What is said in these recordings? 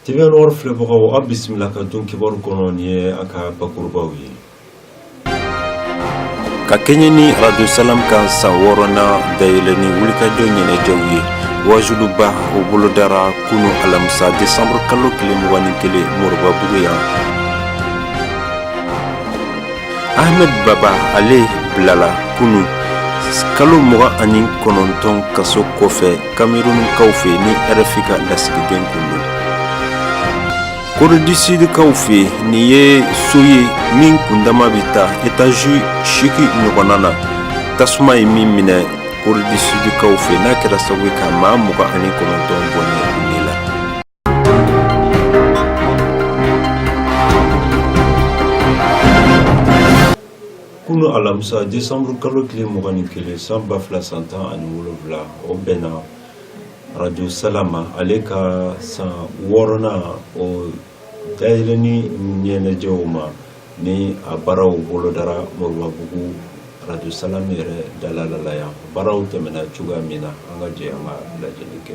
TVA Noir filɛbagaw, aw bisimila ka don kibaru kɔnɔ. Nin ye a ka bakurubaw ye. Ka kɛɲɛ ni Radio Salam ka san 6nan dayɛlɛni wulikajɔ ɲɛnajɛw ye, wajuluba o bolodara kunu alamisa desanburu kalo tile 21 Moribabugu yan. Ahmed Baba, ale bilala kunu kalo 29 kaso kɔfɛ Kamerunkaw fɛ, ni RFI ka lasigiden kun don. Corée du Sud kaw fɛ, nin ye so ye min kundama bɛ taa étage 8 ɲɔgɔnna na, tasuma ye min minɛ Corée du Sud kaw fɛ, n'a kɛra sababu ye ka maa 29 bɔnɛ u ni la. Kunu alamisa desanburu kalo tile 21 san 2017, o bɛnna Radio Salam ale ka san 6nan o dayɛlɛni ɲɛnajɛw ma, ni a baaraw bolodara Moribabugu Radio Salam yɛrɛ dalala la yan. Baaraw tɛmɛna cogoya min na, an ka jɛ an ka lajɛli kɛ.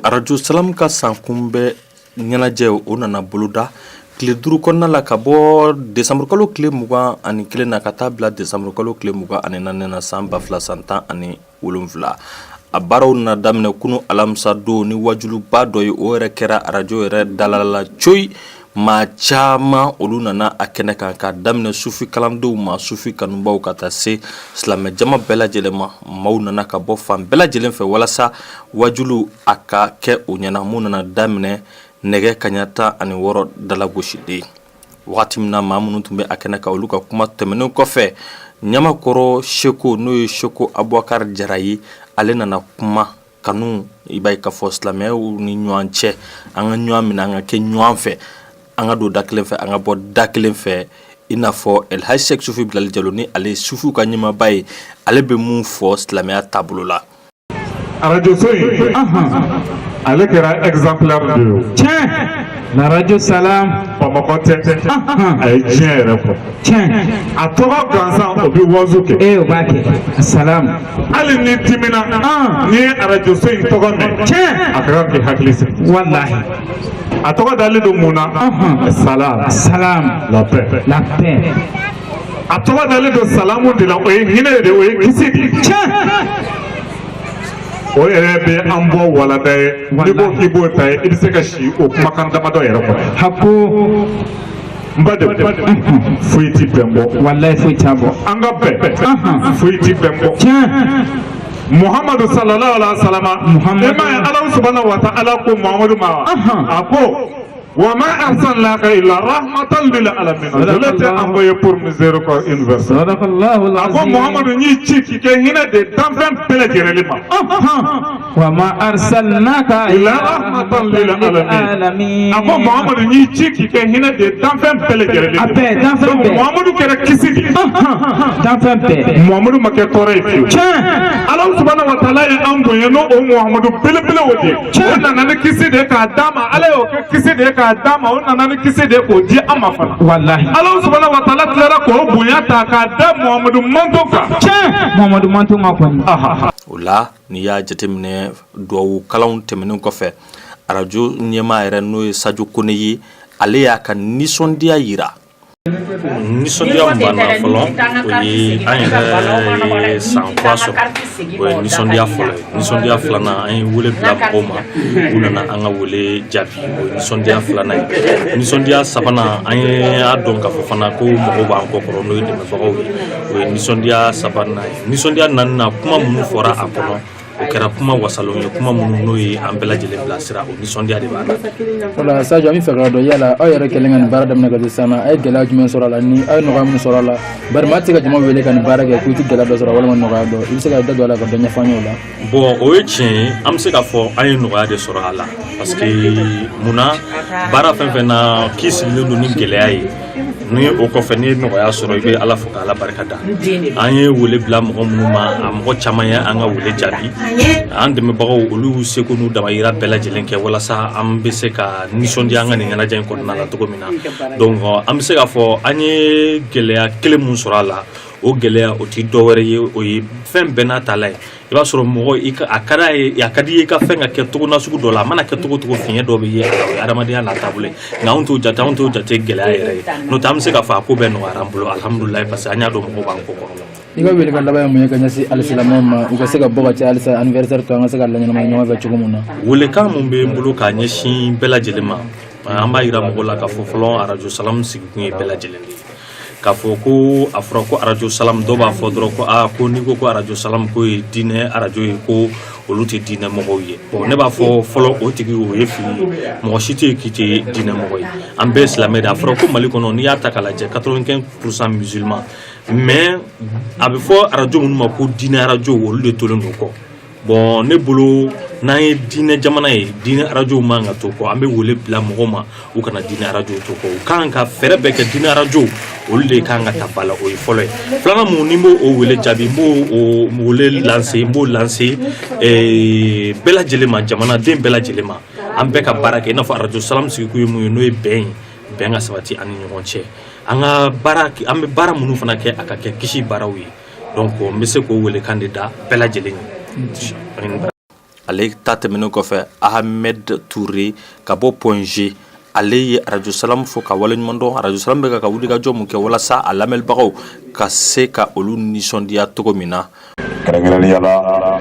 Arajo Salam ka san kunbɛn ɲɛnajɛ, o nana boloda tile 5 kɔnɔna la, ka bɔ desanburukalo tile 21 na ka taa bila desanburukalo tile 24 na san 2017. A baaraw nana daminɛ kunu alamisa don ni wajuluba dɔ ye. O yɛrɛ kɛra arajo yɛrɛ dalala la coyi. Maa caman, olu nana a kɛnɛ kan, ka daminɛ sufi kalandenw ma, sufi kanubaw, ka taa se silamɛ jama bɛɛ lajɛlen ma. Maaw nana ka bɔ fan bɛɛ lajɛlen fɛ walasa wajulu a ka kɛ o ɲɛna. Mun nana daminɛ nɛgɛ kaɲa 16 dalagosilen. Wagati min na maa minnu tun bɛ a kɛnɛ kan, olu ka kuma tɛmɛnen kɔfɛ, ɲamakɔrɔ seko, n'o ye Seko Abubakar Jara ye, ale nana kuma kanu. I b'a ye k'a fɔ silamɛyaw ni ɲɔgɔn cɛ, an ka ɲɔgɔn minɛ, an ka kɛ ɲɔgɔn fɛ, an ka don da kelen fɛ, an ka bɔ da kelen fɛ. I n'a fɔ Elhaji Sɛki Sufi Bilali Jalo, ni ale ye sufiw ka ɲɛmaaba ye, ale bɛ mun fɔ silamɛya taabolo la? Arajoso in, ale kɛra exemplaire de ye. Tiɲɛ, la Radio Salam. Bamakɔ tɛ, a ye diɲɛ yɛrɛ fɔ. Tiɲɛ. A tɔgɔ gansan, o bɛ wazu kɛ. Ee, o b'a kɛ Salam. Hali ni dimina, n'i ye arajoso in tɔgɔ mɛn, Tiɲɛ. a ka kan k'i hakili sigi. Walahi. A tɔgɔ dalen don mun na? Salam. Salam. La paix. La paix. A tɔgɔ dalen don salamu de la, o ye hinɛ de, o ye kisi de ye. Tiɲɛ. O yɛrɛ bɛ an bɔ walanda ye. N'i ko k'i b'o ta ye, i bɛ se ka si o kumakan damadɔ yɛrɛ kɔnɔ. Hako. N ba de, foyi ti bɛn bɔ. Walahi, foyi t'a bɔ. An ka bɛn, foyi ti bɛn bɔ. Tiɲɛ. Muhamadu sallallahu alaihi wa sallam. Muhammadu. E ma ye, Ala subahana wa ta'ala ko Muhamadu ma wa, a ko: wa ma arsalnaka illa rahmatan lil alamin. Je l'ai envoyé pour miséricorde universelle. Sadakallahu. A ko Muhamadu, n y'i ci k'i kɛ hinɛ de danfɛn bɛɛ lajɛlen ma. Wa ma arsalnaka illa rahmatan lil alamin. A ko Muhamadu, n y'i ci k'i kɛ hinɛ de danfɛn bɛɛ lajɛlen A bɛɛ, danfɛn Donc bɛɛ. Muhamadu kɛra kisi de ye. Danfɛn bɛɛ. Muhamadu ma kɛ tɔɔrɔ ye fiyewu. Tiɲɛ. Ala subahana wa taala ye an bonya n'o o Muhamadu belebele o de ye. O nana ni kisi de ye k'a d'a ma. Ala y'o kɛ kisi de ye k'a d'a ma. O nana ni kisi de ye k'o di an ma fana. Walahi. Ala subahana wa taala tilara k'o bonya ta k'a da Muhamadu manton kan. Tiɲɛ, Muhamadu manton ka kɔni. O la, n'i y'a jateminɛ, duwawu kalanw tɛmɛnen kɔfɛ, arajo ɲɛmaa yɛrɛ, n'o ye Sajo Kone ye, ale y'a ka nisɔndiya yira. Nisɔndiya min b'an na fɔlɔ, o ye an yɛrɛ ye san kura sɔrɔ, o ye nisɔndiya fɔlɔ ye. Nisɔndiya filanan, an ye wele bila mɔgɔw ma, u nana an ka wele jaabi, o ye nisɔndiya filanan ye. Nisɔndiya sabanan, an ye a dɔn k'a fɔ fana ko mɔgɔw b'an kɔ kɔrɔ, n'o ye dɛmɛbagaw ye, o ye nisɔndiya sabanan ye. Nisɔndiya naaninan, kuma minnu fɔra a kɔnɔ, o kɛra kuma wasalenw ye, kuma minnu n'o ye an bɛɛ lajɛlen bilasira, o nisɔndiya de b'an na. Wala Sadio, an bɛ fɛ k'a dɔn yala aw yɛrɛ kɛlen ka nin baara daminɛ ka se sisan na, a ye gɛlɛya jumɛn sɔrɔ a la, ni aw ye nɔgɔya min sɔrɔ a la? Bari maa tɛ se ka jama wele ka nin baara kɛ k'i tɛ gɛlɛya dɔ sɔrɔ walima nɔgɔya dɔ. I bɛ se ka da don a la ka dɔ ɲɛfɔ an ye o la? Bon, o ye tiɲɛ ye. An bɛ se k'a fɔ an ye nɔgɔya de sɔrɔ a la, parce que munna, baara fɛn fɛn na k'i sigilen don ni gɛlɛya ye, ni o kɔfɛ n'i ye nɔgɔya sɔrɔ, i bɛ Ala fo k'Ala barika da. An ye wele bila mɔgɔ minnu ma, a mɔgɔ caman ye an ka wele jaabi. An dɛmɛbagaw, olu y'u seko n'u damayira bɛɛ lajɛlen kɛ walasa an bɛ se ka nisɔndiya an ka nin ɲɛnajɛ in kɔnɔna la cogo min na. Donc an bɛ se k'a fɔ an ye gɛlɛya kelen mun sɔrɔ a la, O gɛlɛya, o tɛ dɔwɛrɛ ye, o ye fɛn bɛɛ n'a ta la ye. I b'a sɔrɔ mɔgɔ i ka a ka d'a ye, a ka di i ye i ka fɛn ka kɛ cogo nasugu dɔ la. A mana kɛ cogo cogo, fiɲɛ dɔ bɛ ye a la. O ye adamadenya n'a taabolo ye, nka anw t'o jate gɛlɛya yɛrɛ ye. N'o tɛ, an bɛ se k'a fɔ a ko bɛɛ nɔgɔyara an bolo, alihamudulilayi, parce que an y'a dɔn mɔgɔw b'an kɔ kɔrɔ. I ka welekan laban ye mun ye ka ɲɛsin alisilamɛw ma, u ka se ka bɔ ka caya halisa, anniversaire to an ka se ka laɲɛnamaya ɲɔgɔn fɛ cogo min na? Welekan mun bɛ n bolo k'a ɲɛsin bɛɛ lajɛlen ma, an b'a yira mɔgɔw la k'a fɔ fɔlɔ, Arajo Salam sigikun ye bɛɛ lajɛlen de ye. K'a fɔ ko a fɔra ko Arajo Salam, dɔw b'a fɔ dɔrɔn ko aa, ko n'i ko ko Arajo Salam ko ye diinɛ arajo ye, ko olu tɛ diinɛ mɔgɔw ye. Bon, ne b'a fɔ fɔlɔ, o tigi, o ye fili ye. Mɔgɔ si tɛ yen k'i tɛ diinɛ mɔgɔ ye, an bɛɛ ye silamɛ de ye. A fɔra ko Mali kɔnɔ, n'i y'a ta k'a lajɛ, 95 % musulman, mais a bɛ fɔ arajo minnu ma ko diinɛ arajo, olu de tolen don kɔ. Bon, ne bolo, n'an ye diinɛ jamana ye, diinɛ arajo man ka to kɔ. An bɛ wele bila mɔgɔw ma, u kana diinɛ arajo to kɔ. U kan ka fɛɛrɛ bɛɛ kɛ, diinɛ arajo, olu de kan ka ta ba la. O ye fɔlɔ ye. Filanan mun ni n b'o o wele jaabi, n b'o o wele lancer, n b'o lancer bɛɛ lajɛlen ma, jamanaden bɛɛ lajɛlen ma, an bɛɛ ka baara kɛ i n'a fɔ Arajo Salam sigikun ye mun ye, n'o ye bɛn ye, bɛn ka sabati an ni ɲɔgɔn cɛ. An ka baara, an bɛ baara minnu fana kɛ, a ka kɛ kisi baaraw ye. Donc n bɛ se k'o welekan de da bɛɛ lajɛlen ye. Ale ta tɛmɛnen kɔfɛ, Ahmed Touré ka bɔ Point G, ale ye Arajo Salam fo ka waleɲuman dɔn. Arajo Salam bɛ ka wulikajɔ mun kɛ walasa a lamɛnbagaw ka se ka olu nisɔndiya cogo min na. Kɛrɛnkɛrɛnnenya la,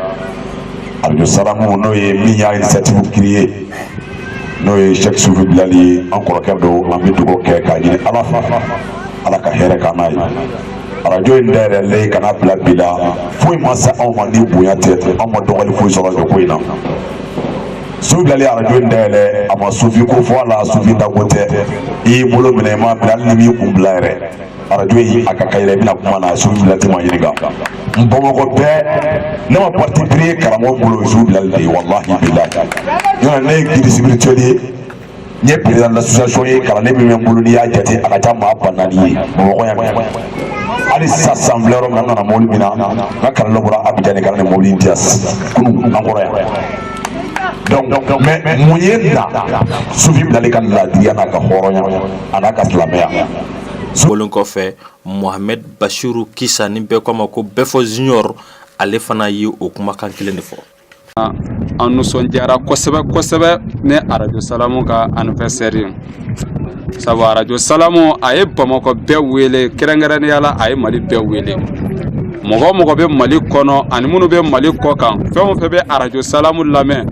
Arajo Salamu, n'o ye min y'a initiative créé, n'o ye Cheikh Sufi Bilali ye, an kɔrɔkɛ don. An bɛ dugawu kɛ k'a ɲini Ala fɛ, Ala ka hɛrɛ k'an n'a ye. Arajo in dayɛlɛlen ka n'a bila bi la, foyi ma se anw ma ni bonya tɛ. Anw ma dɔgɔli foyi sɔrɔ arajo ko in na. Sufi Bilali arajo in dayɛlɛ, a ma sufi ko fɔ a la, sufi tako tɛ. I y'i bolo minɛ, i ma minɛ, hali ni m'i kun bila yɛrɛ, arajo in a ka ka yɛlɛ, i bɛna kuma na. Sufi Bilali tɛ ma ɲininka n Bamakɔ bɛɛ, ne ma parti pris ye karamɔgɔ bolo, Sufi Bilali de ye. Walahi bilahi, yɔrɔ ne ye guide spirituel ye, n ye président de l'association ye. Kalanden min bɛ n bolo, n'i y'a jate, a ka ca maa 4000 ye Bamakɔ yan. Hali sisan, san filɛ yɔrɔ min na, n nana mobili min na, n ka kalanden bɔra Abidjan de ka na nin mobili in di yan kunun an kɔrɔ yan. Donc, mais mun ye n na? Sufi Bilali ka laadiriya n'a ka hɔrɔnya a n'a ka silamɛya. Bɔlen kɔfɛ, Mohamed Bashiru Kisa, ni bɛɛ ko a ma ko Bɛfɔ Junior, ale fana ye o kumakan kelen de fɔ. An nisɔndiyara kosɛbɛ kosɛbɛ ni Arajo Salamu ka anniversaire ye, sabu Arajo Salamu a ye Bamakɔ bɛɛ wele, kɛrɛnkɛrɛnnenya la a ye Mali bɛɛ wele. Mɔgɔ o mɔgɔ bɛ Mali kɔnɔ ani minnu bɛ Mali kɔ kan, fɛn o fɛn bɛ Arajo Salamu lamɛn,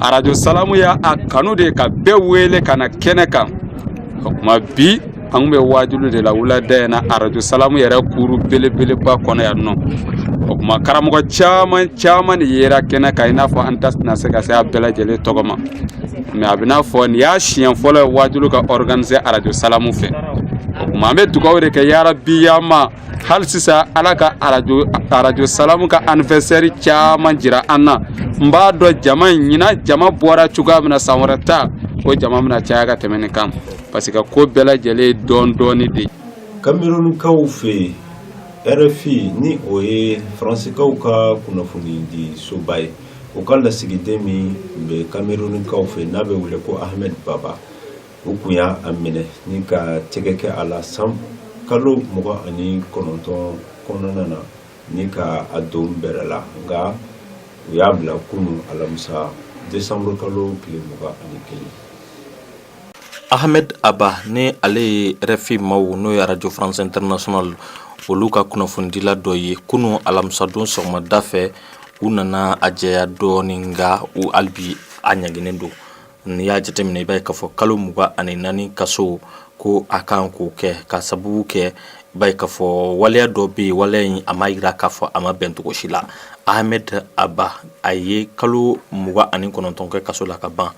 Arajo Salamu y'a kanu de ka bɛɛ wele ka na kɛnɛ kan. O tuma bi, an tun bɛ waajulu de la wulada in na Arajo Salamu yɛrɛ kuru belebeleba kɔnɔ yan nɔ. O tuma karamɔgɔ caman caman de yera kɛnɛ kan, i n'a fɔ an ta tɛna se ka se a bɛɛ lajɛlen tɔgɔ ma, mais a bɛ n'a fɔ nin y'a siɲɛ fɔlɔ ye waajulu ka organiser Arajo Salamu fɛ. O tuma an bɛ dugawu de kɛ, yarabi yama, hali sisan Ala ka Arajo Salamu ka anniversaire caman jira an na. N b'a dɔn jama in ɲinan, jama bɔra cogoya min na, san wɛrɛ ta o jama bɛna caya ka tɛmɛ nin kan, parce que ko bɛɛ lajɛlen ye dɔɔni dɔɔni de ye. Kamerunkaw fɛ yen, RFI, ni o ye Faransikaw ka kunnafoni di soba ye, o ka lasigiden min bɛ Kamerunkaw fɛ, n'a bɛ wele ko Ahmed Baba, u kun y'a minɛ ni ka tɛgɛ kɛ a la san kalo 29 kɔnɔna na, ni ka a don bɛrɛ la. Nka u y'a bila kunun alamisa, desanburu kalo tile 21. Ahmed Aba, ni ale ye RFI maaw, n'o ye Radio France International, olu ka kunnafonidila dɔ ye, kunun alamisadon sɔgɔmada fɛ, u nana a jɛya dɔɔni, nka u hali a ɲanginen don. N'i y'a jateminɛ, i b'a ye k'a fɔ kalo 24 kaso ko a kan k'o kɛ, ka sababu kɛ, i b'a ye k'a fɔ waleya dɔ bɛ yen, waleya in a ma jira k'a fɔ a ma bɛn cogo si la. Ahmed Aba, a ye kalo 29 kɛ kaso la ka ban.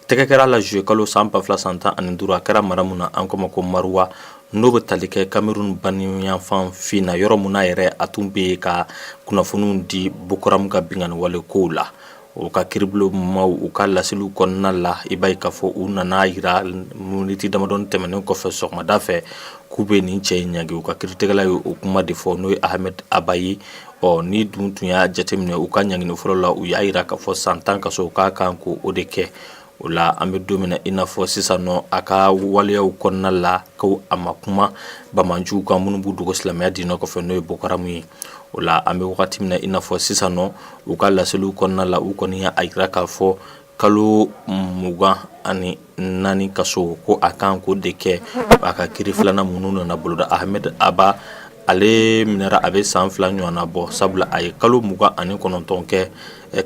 Tɛgɛ kɛra la juillet kalo san 2015. A kɛra mara mun na, an ko ma ko Maroua, n'o bɛ tali kɛ Cameroun baniyanfan fin na, yɔrɔ mun n'a yɛrɛ a tun bɛ yen ka kunnafoniw di Boko Haram ka binkanni wale kow la. O ka kiiribulon maaw, u ka laseliw kɔnɔna la, i b'a ye k'a fɔ u nana jira miniti damadɔni tɛmɛnen kɔfɛ sɔgɔmada fɛ k'u bɛ nin cɛ in ɲangi. U ka kiiritigɛla ye o kuma de fɔ, n'o ye Ahmed Aba ye. Ɔ ni dun tun y'a jateminɛ, u ka ɲangini fɔlɔ la, u y'a jira k'a fɔ san 10 kaso k'a kan ko o de kɛ. O la an bɛ don min na i n'a fɔ sisan nɔ, a ka waleyaw kɔnɔna la, ko a ma kuma banbaanciw kan minnu b'u dogo silamɛya diinɛ kɔfɛ, n'o ye Boko Haram ye. O la an bɛ wagati min na i n'a fɔ sisan nɔ, u ka laseliw kɔnɔna la, u kɔni y'a jira k'a fɔ kalo 24 kaso, ko a kan k'o de kɛ a ka kiri filanan minnu nana boloda. Ahmed Abba, ale minɛra a bɛ san 2 ɲɔgɔnna bɔ, sabula a ye kalo 29 kɛ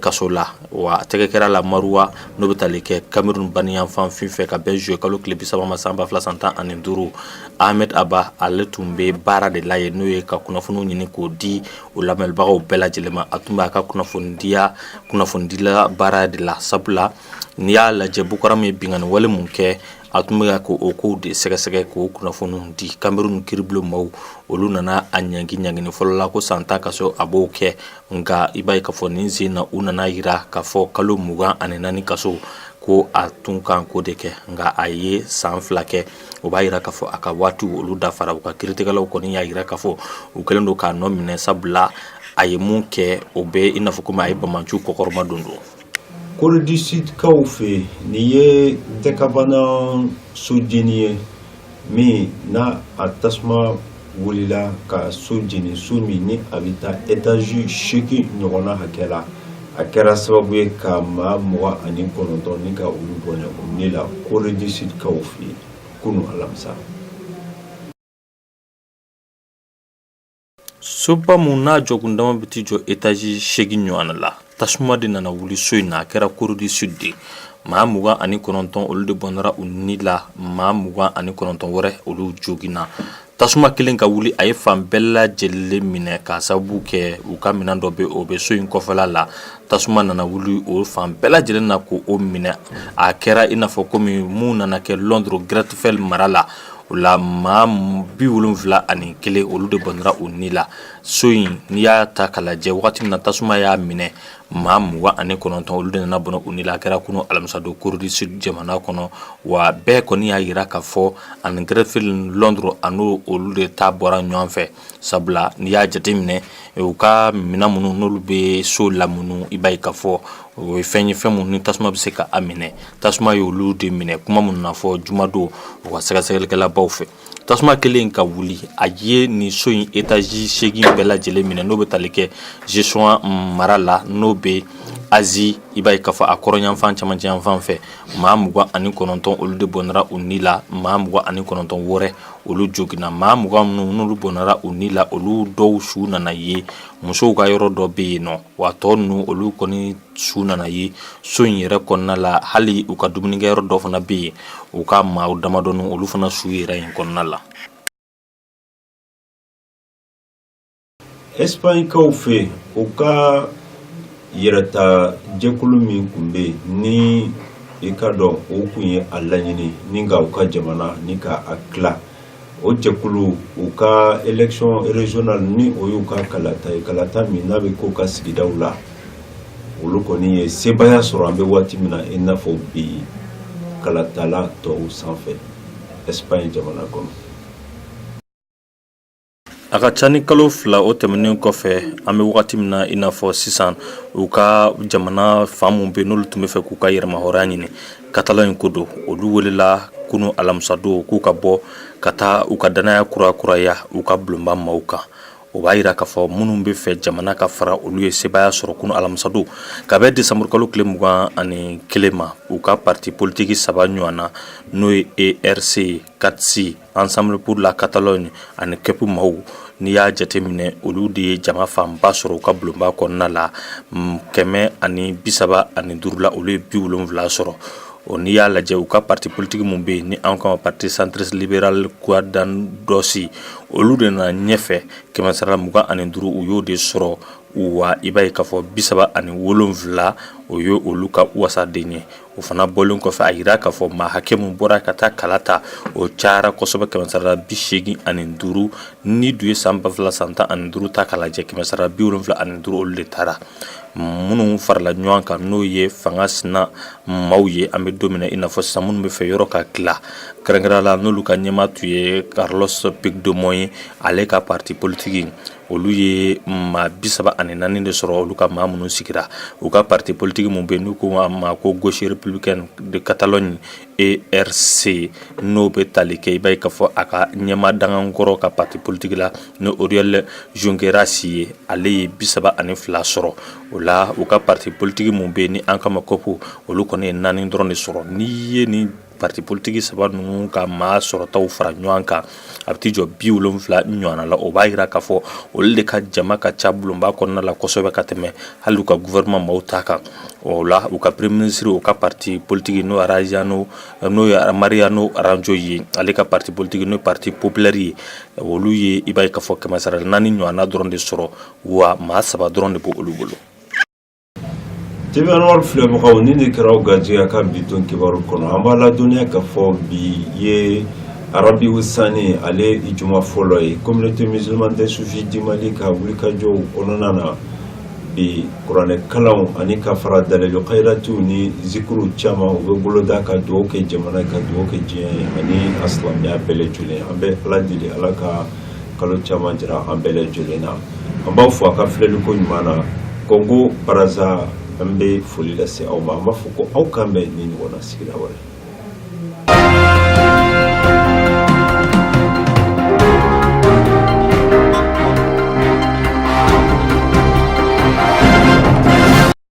kaso la, wa a tɛgɛ kɛra la Maroua, n'o bɛ tali kɛ Cameroun baniyanfan fin fɛ, ka bɛn juillet kalo tile 30 ma san 2015. Ahmed Abba, ale tun bɛ baara de la yen, n'o ye ka kunnafoniw ɲini k'o di o lamɛnbagaw bɛɛ lajɛlen ma. A tun b'a ka kunnafonidila baara de la, sabula n'i y'a lajɛ, Boko Haram ye binkanni wale mun kɛ, a tun bɛ ka o kow de sɛgɛsɛgɛ k'o kunnafoniw di. Cameroun kiiribulon maaw, olu nana a ɲangi ɲangini fɔlɔ la ko san 10 kaso a b'o kɛ, nka i b'a ye k'a fɔ nin sen na, u nana jira k'a fɔ kalo 24 kaso, ko a tun kan k'o de kɛ, nka a ye san 2 kɛ. O b'a jira k'a fɔ a ka waatiw olu dafara. U ka kiiritigɛlaw kɔni y'a jira k'a fɔ u kɛlen don k'a nɔ minɛ, sabula a ye mun kɛ, o bɛ i n'a fɔ komi a ye banbaanciw kɔkɔrɔma don don. Corée du Sud kaw fɛ, nin ye dakabana so jeni ye min n'a a tasuma wulila ka so jeni, so min ni a bɛ taa étage 8 ɲɔgɔnna hakɛ la. A kɛra sababu ye ka maa 29 ni ka olu bɔnɛ u ni la Corée du Sud kaw fɛ yen kunun alamisa. Soba mun n'a jɔkun dama bɛ t'i jɔ étage 8 ɲɔgɔn la, tasuma de nana wuli so in na. A kɛra Corée du Sud de. Maa 29, olu de bɔnɛra u ni la, maa 29 wɛrɛ, olu joginna. Tasuma kelen ka wuli, a ye fan bɛɛ lajɛlen minɛ, k'a sababu kɛ u ka minɛn dɔ bɛ, o bɛ so in kɔfɛla la. Tasuma nana wuli o fan bɛɛ lajɛlen na k'o minɛ. A kɛra i n'a fɔ komi mun nana kɛ Londres Grenfell mara la. O la maa 71, olu de bɔnɛra u ni la. So in, n'i y'a ta k'a lajɛ, wagati min na tasuma y'a minɛ, maa 29, olu de nana bɔnɛ u ni la. A kɛra kunun alamisadon Corée du Sud jamana kɔnɔ. Wa bɛɛ kɔni y'a jira k'a fɔ ani Grenfell Londres, a n'o olu de ta bɔra ɲɔgɔn fɛ, sabula n'i y'a jateminɛ, u ka minɛn minnu n'olu bɛ so lamunu, i b'a ye k'a fɔ o ye fɛn ye, fɛn minnu ni tasuma bɛ se ka a minɛ. Tasuma ye olu de minɛ. Kuma minnu na fɔ jumadon u ka sɛgɛsɛgɛlikɛlabaw fɛ, tasuma kelen ka wuli, a ye nin so in étage 8 bɛɛ lajɛlen minɛ, n'o bɛ tali kɛ Jecheon mara la, n'o bɛ Asie, i b'a ye k'a fɔ a kɔrɔnyanfan cɛmancɛyanfan fɛ. Maa 29, olu de bɔnɛra u ni la, maa 29 wɛrɛ, olu joginna. Maa 20 minnu n'olu bɔnɛra u ni la, olu dɔw su nana ye musow ka yɔrɔ dɔ bɛ yen nɔ, wa tɔ ninnu, olu kɔni su nana ye so in yɛrɛ kɔnɔna la. Hali u ka dumunikɛyɔrɔ dɔ fana bɛ yen, u ka maa damadɔni, olu fana su yera yen kɔnɔna la. Espagnekaw fɛ, u ka yɛrɛta jɛkulu min tun bɛ yen, ni i ka dɔn o tun ye a laɲini ni ka u ka jamana ni ka a tila, o jɛkulu, u ka élection régionale, ni o y'u ka kalata ye, kalata min n'a bɛ k'u ka sigidaw la, olu kɔni ye sebaaya sɔrɔ an bɛ waati min na i n'a fɔ bi kalatala tɔw sanfɛ Espagne jamana kɔnɔ. A ka ca ni kalo 2 o tɛmɛnen kɔfɛ, an bɛ wagati min na i n'a fɔ sisan, u ka jamana fan min bɛ, n'olu tun bɛ fɛ k'u ka yɛrɛmahɔrɔnya ɲini, Catalogne ko don, olu welela kunun alamisadon k'u ka bɔ ka taa u ka danaya kurakuraya u ka bulonba maaw kan. O b'a jira k'a fɔ minnu bɛ fɛ jamana ka fara, olu ye sebaaya sɔrɔ kunun alamisadon ka bɛn desanburukalo tile 21 ma. U ka parti politiki saba ɲɔgɔn na, n'o ye ERC, CATSI, Ensemble pour la Catalogne ani CUP maaw, n'i y'a jateminɛ, olu de ye jama fanba sɔrɔ u ka bulonba kɔnɔna la. 135 la, olu ye 70 sɔrɔ. O n'i y'a lajɛ, u ka parti politique min bɛ yen ni an kama parti centriste libéral Ciudadanos, olu de nana ɲɛfɛ, 125, u y'o de sɔrɔ. Wa i b'a ye k'a fɔ 37, o ye olu ka wasaden ye. O fana bɔlen kɔfɛ, a jira k'a fɔ maa hakɛ min bɔra ka taa kala ta, o cayara kosɛbɛ, 85%. Ni dun ye san 2015 ta k'a lajɛ, 75%, olu de taara. Minnu farala ɲɔgɔn kan, n'o ye fanga sina maaw ye an bɛ don min na i n'a fɔ sisan, minnu bɛ fɛ yɔrɔ ka tila, kɛrɛnkɛrɛn la n'olu ka ɲɛmaa tun ye Carlos Puigdemont ye, ale ka parti politique, olu ye maa 34 de sɔrɔ. Olu ka maa minnu sigira, u ka parti politique min bɛ yen n'u ko a ma ko gauche. Républicaine de Catalogne, ERC, n'o bɛ tali kɛ, i b'a ye k'a fɔ a ka ɲɛmaa dangankɔrɔ ka parti politique la, n'o Oriol Junqueras ye, ale ye 32 sɔrɔ. O la, u ka parti politique mun bɛ yen ni an kama CUP, olu kɔni ye naani dɔrɔn de sɔrɔ. N'i ye nin parti politique saba ninnu ka maa sɔrɔtaw fara ɲɔgɔn kan, a bɛ t'i jɔ 70 ɲɔgɔnna la. O b'a jira k'a fɔ olu de ka jama ka ca bulonba kɔnɔna la kosɛbɛ ka tɛmɛ hali u ka gouvernement maaw ta kan. O la, u ka premier ministre, u ka parti politique, n'o Arajano, n'o ye Mariano Rajoy ye, ale ka parti politique, n'o ye Parti populaire ye, olu ye, i b'a ye k'a fɔ, 400 ɲɔgɔnna dɔrɔn de sɔrɔ, wa maa saba dɔrɔn de b'olu bolo. TV Anwar filɛbagaw, ni de kɛra aw garijɛgɛ ka bi don kibaru kɔnɔ. An b'a ladɔnniya k'a fɔ bi ye Rabiu Sani ale juma fɔlɔ ye. Communauté musulmane des soufis du Mali ka wulikajɔw kɔnɔna na, bi kuranɛ kalanw ani ka fara dalilu khayratiw ni zikuru caman, u bɛ boloda ka dugawu kɛ jamana, ka dugawu kɛ diɲɛ ye ani a silamɛya bɛɛ lajɛlen. An bɛ Ala deli, Ala ka kalo caman jira an bɛɛ lajɛlen na. An b'aw fo a ka filɛliko ɲuman na. Kongo Baraza, an bɛ foli lase aw ma. An b'a fɔ ko aw k'an bɛn ni ɲɔgɔnna sigida wɛrɛ.